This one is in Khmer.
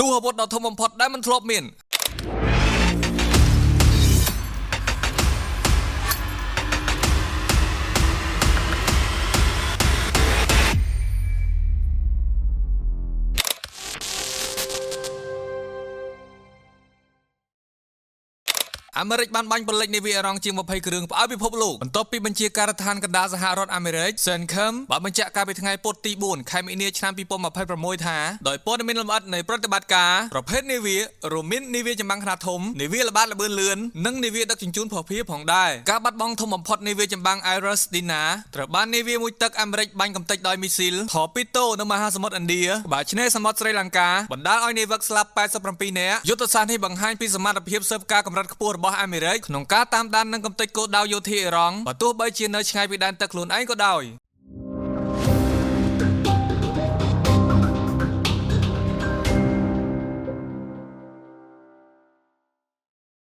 ទូអាវុធដ៏ធំបំផុតដែលមិនធ្លាប់មាន អាមេរិកបានបាញ់ពលិចនាវាអ៊ីរ៉ង់ជាង20គ្រឿងផ្អើលពិភពលោកបន្ទាប់ពីបញ្ជាការដ្ឋានកណ្ដាលសហរដ្ឋអាមេរិក CENTCOM បានបញ្ជាក់កាលពីថ្ងៃពុធទី4ខែមីនាឆ្នាំ2026ថាដោយព័ត៌មានលម្អិតនៃប្រតិបត្តិការប្រភេទនាវារួមមាននាវាចម្បាំងខ្នាតធំនាវាល្បាតល្បឿនលឿននិងនាវាដឹកជញ្ជូនភស្តុភារផងដែរការបាត់បង់ធំបំផុតនាវាចម្បាំង Iris Dina ត្រូវបាននាវាមួយទឹកអាមេរិកបាញ់កំទេចដោយមីស៊ីលថពីតូនៅមហាសមុទ្រឥណ្ឌាក្បាលឆ្នេរសមុទ្រស្រីលង្កាបណ្ដាលឲ្យនាវិកស្លាប់87នាក់យុទ្ធសាស្ត្រនេះបង្ហាញពីសមត្ថភាពស៊ើបការកម្រិតខ្ពស់របស់អាមេរិកក្នុងការតាមដាននិងកំទេចគោលដៅយោធាអ៊ីរ៉ង់បើទោះបីជានៅឆ្ងាយពីដែនទឹកខ្លួនឯងក៏ដោយ។